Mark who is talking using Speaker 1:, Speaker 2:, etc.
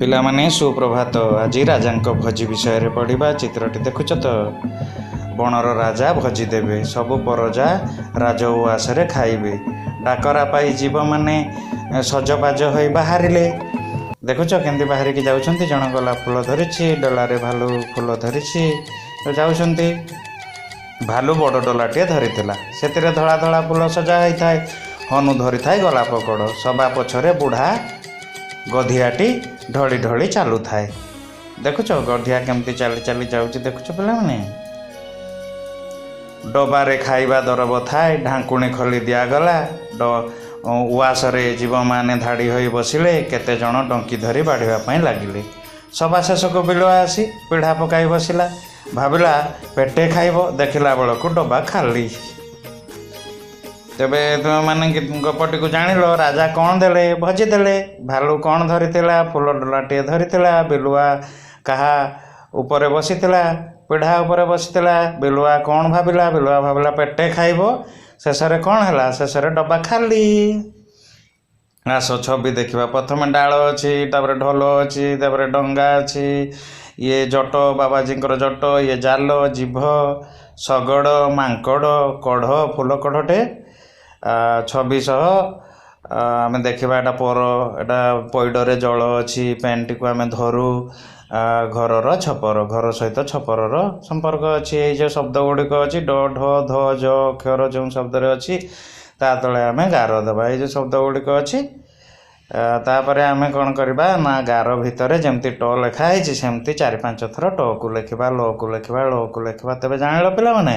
Speaker 1: ପିଲାମାନେ ସୁପ୍ରଭାତ। ଆଜି ରାଜାଙ୍କ ଭୋଜି ବିଷୟରେ ପଢ଼ିବା। ଚିତ୍ରଟି ଦେଖୁଛ ତ? ବଣର ରାଜା ଭୋଜି ଦେବେ, ସବୁ ପରଜା ରାଜ ଉଆସରେ ଖାଇବେ। ଡାକରା ପାଇ ଜୀବମାନେ ସଜବାଜ ହୋଇ ବାହାରିଲେ। ଦେଖୁଛ କେମିତି ବାହାରିକି ଯାଉଛନ୍ତି? ଜଣ ଗୋଲାପ ଫୁଲ ଧରିଛି, ଡଲାରେ ଭାଲୁ ଫୁଲ ଧରିଛି, ଯାଉଛନ୍ତି। ଭାଲୁ ବଡ଼ ଡଲାଟିଏ ଧରିଥିଲା, ସେଥିରେ ଧଳା ଧଳା ଫୁଲ ସଜା ହୋଇଥାଏ। ହନୁ ଧରିଥାଏ ଗୋଲାପ କଢ଼। ସବା ପଛରେ ବୁଢ଼ା ଗଧିଆଟି ଢଳି ଢଳି ଚାଲୁଥାଏ। ଦେଖୁଛ ଗଧିଆ କେମିତି ଚାଲି ଚାଲି ଯାଉଛି? ଦେଖୁଛ ପିଲାମାନେ? ଡବାରେ ଖାଇବା ଦରବ ଥାଏ। ଢାଙ୍କୁଣୀ ଖୋଲି ଦିଆଗଲା। ଉଆସରେ ଜୀବମାନେ ଧାଡ଼ି ହୋଇ ବସିଲେ। କେତେ ଜଣ ଡଙ୍କି ଧରି ବାଢ଼ିବା ପାଇଁ ଲାଗିଲେ। ସବା ଶେଷକୁ ବିଲୁଆ ଆସି ପିଢ଼ା ପକାଇ ବସିଲା। ଭାବିଲା ପେଟେ ଖାଇବ, ଦେଖିଲା ବେଳକୁ ଡବା ଖାଲି। ତେବେ ତୁମେମାନେ ଗପଟିକୁ ଜାଣିଲ। ରାଜା କ'ଣ ଦେଲେ? ଭୋଜି ଦେଲେ। ଭାଲୁ କ'ଣ ଧରିଥିଲା? ଫୁଲ ଡଲାଟିଏ ଧରିଥିଲା। ବିଲୁଆ କାହା ଉପରେ ବସିଥିଲା? ପିଢ଼ା ଉପରେ ବସିଥିଲା। ବିଲୁଆ କ'ଣ ଭାବିଲା? ବିଲୁଆ ଭାବିଲା ପେଟେ ଖାଇବ। ଶେଷରେ କ'ଣ ହେଲା? ଶେଷରେ ଡବା ଖାଲି। ଆସ ଛବି ଦେଖିବା। ପ୍ରଥମେ ଡାଳ ଅଛି, ତାପରେ ଢୋଲ ଅଛି, ତାପରେ ଡଙ୍ଗା ଅଛି, ଇଏ ଜଟ, ବାବାଜୀଙ୍କର ଜଟ, ଇଏ ଜାଲ, ଜିଭ, ଶଗଡ଼, ମାଙ୍କଡ଼, କଢ଼, ଫୁଲ କଢ଼ଟେ। ଛବି ସହ ଆମେ ଦେଖିବା। ଏଇଟା ପର, ଏଇଟା ପଇଡ଼ରେ ଜଳ ଅଛି, ପେନ୍ଟିକୁ ଆମେ ଧରୁ, ଘରର ଛପର, ଘର ସହିତ ଛପରର ସମ୍ପର୍କ ଅଛି। ଏଇ ଯେଉଁ ଶବ୍ଦ ଗୁଡ଼ିକ ଅଛି, ଡ ଢ ଧ ଜ ଅକ୍ଷର ଯେଉଁ ଶବ୍ଦରେ ଅଛି ତା ତଳେ ଆମେ ଗାର ଦେବା। ଏଇ ଯେଉଁ ଶବ୍ଦ ଗୁଡ଼ିକ ଅଛି, ତାପରେ ଆମେ କ'ଣ କରିବା ନା ଗାର ଭିତରେ ଯେମିତି ଟ ଲେଖା ହେଇଛି ସେମିତି 4 5 ଥର ଟକୁ ଲେଖିବା, ଲକୁ ଲେଖିବା, ଳକୁ ଲେଖିବା। ତେବେ ଜାଣିଲ ପିଲାମାନେ?